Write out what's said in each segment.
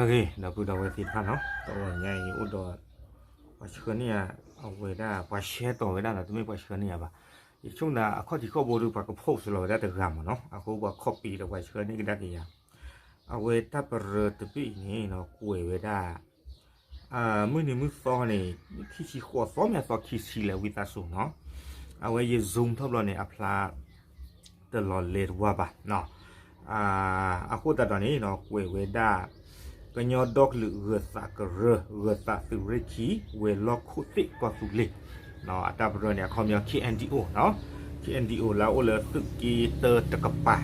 ဂ့ၤ ဒီပုၢ်ဒီဝဲၢ်သ့ၣ်တဖၣ်နီၤ, တနံၤညါအံၤအိၣ်ဒီး ပှၤဆှၢန့ၢ်ယၤ အဝဲဒၣ် ပှၤshareတီၤဝဲဒၣ်ဒီး တမ့ၢ်ပှၤဆှၢန့ၢ်ယၤဘၣ်. ယဆိကမိၣ်သးအခီၣ်ထံးခီၣ်ဘိဒီး ပှၤကpostလီၤဝဲဒၣ်တဂၤမ့ၢ်နီၤ, အဃိပှၤcopyဒီးပှၤဆှၢန့ၢ်ကဒါက့ၤယၤ. အဝဲတၢ်ပရၢတဘ့ၣ်အံၤန့ၣ်နီၤ ကွဲးဝဲဒၣ် မုၢ်နံၤမုၢ်သီန့ၣ် ခံဆံဃိးသီ မ့ၢ်အသီခံဆံလဲၣ် ဝံသးစူၤနီၤ, အဝဲယzoomထီၣ်ဘျီန့ၣ် အဖျါ တလီၤလဲၤတဝါဘၣ်. အဃိသတးဒီးန့ၣ်နီၤ ကွဲးဝဲဒၣ် ကညီဒီကလုာ်ဂၢၤသးကရၢ ဂၢၤသးသုးရ့ၣ်ခံ ဝဲၤလီၢ်ခိၣ်သ့ၣ်ကီၢ်သူလ့ၤ အတၢ်ပရၢန့ၣ် အခီပညီ K N D O နီၤ, K N D O လၢအအိၣ်လၢသုးက့တၢတကပၤ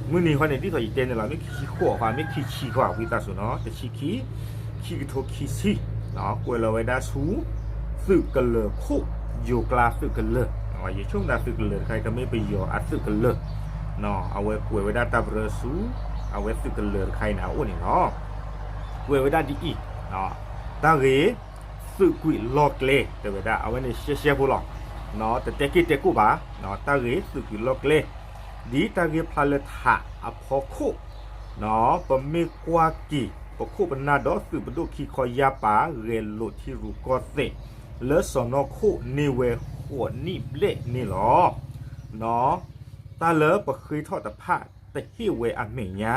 မုၢ်နံၤဃီန့ၣ် ဒ်သိးယတဲန့ၣ်လီၤ, မ့ၢ်ခံဆံဃိးဃီ မ့ၢ်ခံဆံဃီ ဝံသးစူၤနီၤ, တဆံခံ ခံကထိခံဆံ ကွဲးလီၤဝဲဒၣ်ဆူ သုးကလၢၤခိၣ် ယိၤကျါသုးကလၢၤ, ယဆိကမိၣ်သးသုးကလၢၤတခါအံၤ တမ့ၢ်ပယီၤအသုးကလၢၤ, အဝဲကွဲးဝဲဒၣ်တၢ်ပရၢဆူ အဝဲသုးကလၢၤတခါအံၤန့ၣ်အအိၣ်န့ၣ်လီၤ. ကွဲးဝဲဒၣ်ဒ်အံၤ, တၢ်ဂ့ၢ် သုးကွံာ်လီၢ်ကျဲ တဲဝဲဒၣ် အဝဲန့ၣ်ရှဲရှဲဖိလီၤ, တတဲက့ၢ်တဲကိၣ်ဘၣ်, တၢ်ဂ့ၢ်သုးကွံာ်လီၢ်ကျဲ ဒ်တၢ်ဂ့ၢ်ဖျါလၢထးအဖီခိၣ် ပမ့ၢ်ကွၢ်က့ၤ ပခိၣ်ပနၢ်ဒီးသုးပဒိၣ်ခံခီယါပၤ ဂဲၤလိာ်ထံရူၢ်ကီၢ်သဲး လၢစီၢ်နီၤခိၣ်န့ၢ်ဝဲဃိးနံၣ်ဘျဲၣ်န့ၣ်လီၤ. တၢ်လၢပဃ့ထီၣ်တဖၣ် တဟ့ၣ်ဝဲအမဲာ်ညါ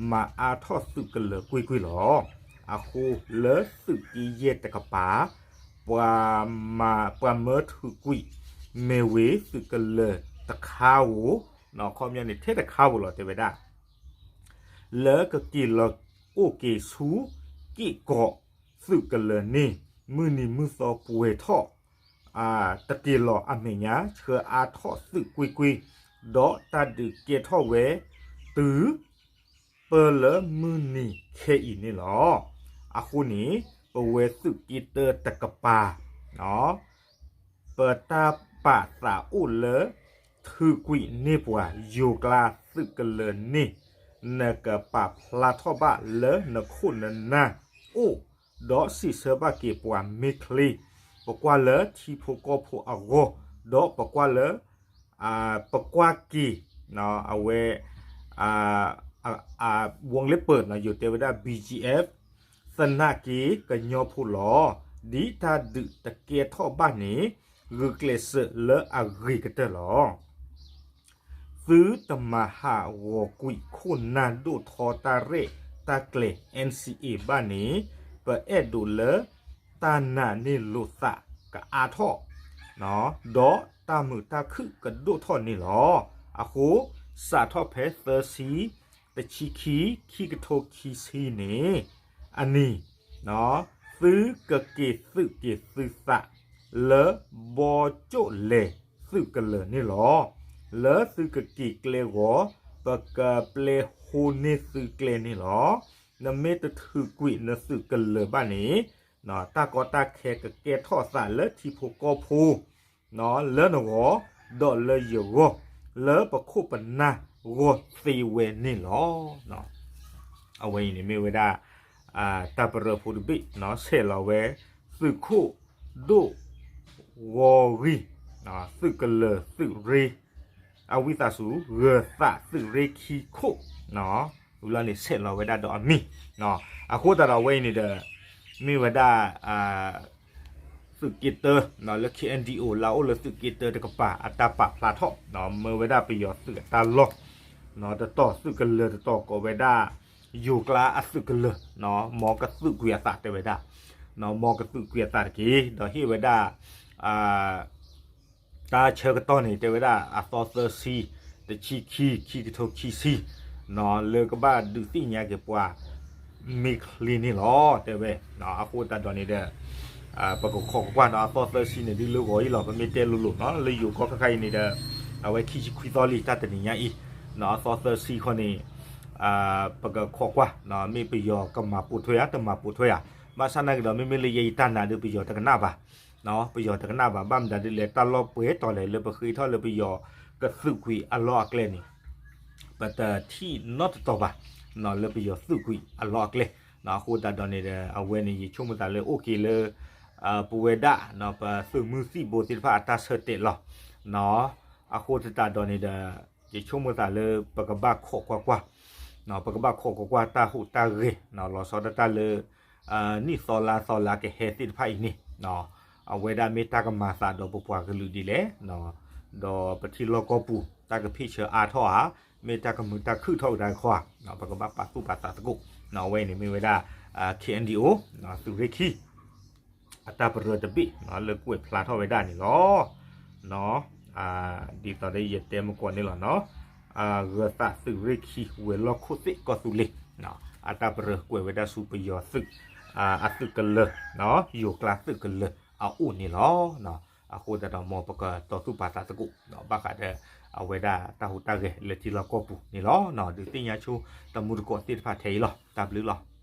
မၤအါထီၣ်သုးကလၢၤကွ့ၢ်ကွ့ၢ်လီၤ. အဃိလၢသုးက့ယဲၢ်တကပၤ ပှၤမၢထုးကွံာ် မ့ၢ်ဝ့ၤသုးကလၢၤတခါဧိၤ, အခီပညီန့ၣ် ထဲတခါဧိၤလီၤ တဲဝဲဒၣ် လၢကက့ၤလီၤအိၣ်က့ၤဆူ က့ၣ်ကီးသုးကလၢၤန့ၣ် မုၢ်နံၤမုၢ်သီပှဲၤထီၣ် တက့ၤလီၤအမဲာ်ညါ ဆှၢအါထီၣ်သုးကွ့ၢ်ကွ့ၢ်, ဒီးတၢ်ဒုးကဲထီၣ်ဝဲ တုၤ ပၢလၢမုၢ်နံၤခဲအံၤန့ၣ်လီၤ. အဃိန့ၣ် ပဝဲသုးက့တၢတကပၤ ပတၢ်ပာ်သးအိၣ်လၢ ထုးကွံာ်န့ၢ်ပှၤယိၤကျါသုးကလၢၤန့ၣ် နကပာ်ဖျါထီၣ်ဘၣ်လၢနခိၣ်နနၢ်အိၣ်, ဒီးစံးဆၢဘၣ်က့ၤပှၤမ့ၢ်ချ့, ပကွၢ်လၢထံဖိကီၢ်ဖိအဂီၢ်, ဒီးပကွၢ်လၢ ပကွၢ်က့ၤ အဝဲ ဝံၤလၢပၢၢ် ယိၤတဲဝဲဒၣ် B G F သနာ်က့ကညီဖိလီၤ. ဒ်တၢ်ဒုးတကဲထီၣ်ဘၣ်န့ၣ် ဂုာ်ကျဲးစၢးလၢအဂ့ၤကတၢၢ်လီၤ. သုတမၤဟးဂီၤကွံာ်ခိၣ်နၢ်ဒိၣ်ထီတၢ်ရဲၣ်တၢ်ကျဲၤ N C A ဘၣ်န့ၣ် ပအဲၣ်ဒိးလၢတၢ်နာ်န့ၢ်လိာ်သးကအါထီၣ် ဒီးတၢ်မုာ်တၢ်ခုၣ်ကဒိၣ်ထီၣ်န့ၣ်လီၤ. အဃိ စးထီၣ်ဖဲသၢဆံ တဆံခံ ခံကထိခံဆံန့ၣ် အနံၤ သုကက့ၤသုးက့ၤသုးသး လၢဘီကၠိၣ်လဲၤသုးကလၢၤန့ၣ်လီၤ. လၢသုကက့ၤကျဲဂီၤ ပကပျဲဟိန့ၢ်သုကျဲန့ၣ်လီၤ. နမ့ၢ်တထုးကွံာ်နသုးကလၢၤဘၣ်န့ၣ် တၢ်ကီတၢ်ခဲကကဲထီၣ်သးလၢထံဖိကီၢ်ဖိ လၢနဂီၢ် ဒီးလၢယဂီၢ် လၢပခိၣ်ပနၢ်ဂီၢ်သ့ဝဲန့ၣ်လီၤ. အဝဲအံၤန့ၣ် မ့ၢ်ဝဲဒၣ် တၢ်ပရၢဖိတဘ့ၣ် ဆဲးလီၤဝဲ သုးခိၣ်ဒိၣ်ဂီၤဂံၢ် သုးကလၢၤသုးရ့ အဝံသးစူၤ ဂၢၤသးသုးရ့ခံခိၣ် ဝံၤလီၤန့ၣ် ဆဲးလီၤဝဲဒၣ်ဒီးအမံၤ အဃိသတးဒီးအဝဲအံၤန့ၣ်ဒီး မ့ၢ်ဝဲဒၣ် သုးက့တၢ လၢ K N D O လၢအအိၣ်လၢသုးက့တၢတကပၤ အတၢ်ပာ်ဖျါထီၣ် မၢဝဲဒၣ်ပယီၤသုးအတၢ်လီၢ် တတီၤသုးကလၢၤတတီၤကိးဝဲဒၣ် ယိၤကျါအသုးကလၢၤ မ်ကသုးကွံာ်အသးတဲဝဲဒၣ် မ်ကသုးကွံာ်အသးတက့ၢ် ဒီးဟ့ၣ်ဝဲဒၣ် တၢ်ဆၢကတီၢ်န့ၣ် တဲဝဲဒၣ်အသီသၢဆံ တဆံခံ ခံကထိခံဆံ လၢကဘၣ်ဒုးသ့ၣ်ညါက့ၤပှၤ မ့ၢ်ချ့န့ၣ်လီၤ တဲဝဲ အဃိသတးဒီးန့ၣ်ဒီး ပကခိးကွၢ်ကွၢ်နီၤ အသီသၢဆံန့ၣ် ဒ်လၢဂီၤအံၤလီၤ ပမ့ၢ်တဲလိၤလိၤနီၤ လၢယိၤကီၢ်ခါခါအံၤန့ၣ်ဒီး အဝဲခံဆံခွံသီလံ တၢ်တနံၤညါအံၤ အသီသၢဆံခီန့ၣ် ပကခိးကွၢ် မ့ၢ်ပယီၤကမၤပိာ်ထွဲဧါ တမၤပိာ်ထွဲဧါ ဘၣ်ဆၣ်နာ်က့ဒီး မ့မ့ၢ်လၢယဲအံၤတၢ်နာ်ဒီး ပယီၤတကနၣ်ဘၣ် ပယီၤတကနၣ်ဘၣ် ဘၣ်မတၤဒ်လဲၣ် တၢ်လီၢ်ပှဲၤတီၤလဲၣ် လၢပဃ့ထီၣ်လၢပယီၤကသုးကွံာ်အလီၢ်အကျဲန့ၣ် ပတထံၣ်နီတတီၤဘၣ် လၢပယီၤသုးကွံာ်အလီၢ်အကျဲ အဃိသတးဒီးန့ၣ်ဒီး အဝဲန့ၣ် ယဆိကမိၣ်သးလၢအိၣ်က့ၤလၢ ပဝဲဒၣ် ပသုးမုၢ်သံၣ်ဘိသ့ၣ်တဖၣ်အတၢ်ဆၢတဲာ်လီၤ အဃိသတးဒီးန့ၣ်ဒီး ယဆိကမိၣ်သးလၢပကဘၣ်ခိးကွၢ်ကွၢ် ပကဘၣ်ခိးကွၢ်ကွၢ်တၢ်ဟူးတၢ်ဂဲၤ လီၤဆီဒၣ်တၢ်လၢ နံၣ်သီလါသီလၢအကဟဲသ့ၣ်တဖၣ်အံၤန့ၣ် အဝဲဒၣ်မ့ၢ်တၢ်ကမၤသးဒီးပပှၤကလုာ်ဒ်လဲၣ် ဒီးပထံလီၢ်ကီၢ်ပူၤ တၢ်ကဖ့ၣ်ဆၢအါထီၣ်ဧါ, မ့ၢ်တၢ်ကမုာ်တၢ်ခုၣ်ထီၣ်ကဒါတခီဧါ, ပကဘၣ်ပာ်သူၣ်ပာ်သးသကိး, အဝဲအံၤန့ၣ်မ့ၢ်ဝဲဒၣ် K N D O သုးရ့ၣ်ခံ အတၢ်ပရၢတဘ့ၣ် လၢကွဲးဖျါထီၣ်ဝဲဒၣ်န့ၣ်လီၤ. ဒ်သိးဒီးယတဲမ့ၢ်ကွီးန့ၣ်လီၤနီၤ, ဂၢၤသးသုးရ့ၣ်ခံဝဲၤလီၢ်ခိၣ်သ့ၣ်ကီၢ်သူလ့ၤ အတၢ်ပရၢကွဲးဝဲဒၣ်ဆူပယီၤသုး အသုးကလၢၤ, ယိၤကျါသုးကလၢၤအအိၣ်န့ၣ်လီၤ. အဃိသတးဒီးမ်ပကတီၤသူၣ်ပာ်သးသကိး ဘၣ်ဃးဒီး အဝဲဒၣ်တၢ်ဟူးတၢ်ဂဲၤလၢထံလီၢ်ကီၢ်ပူၤန့ၣ်လီၤ. ဒုးသ့ၣ်ညါဆိတမူတကိးသ့ၣ်တဖၣ်ထဲအံၤလီၤ. တၢ်ဘျုးလီၤ.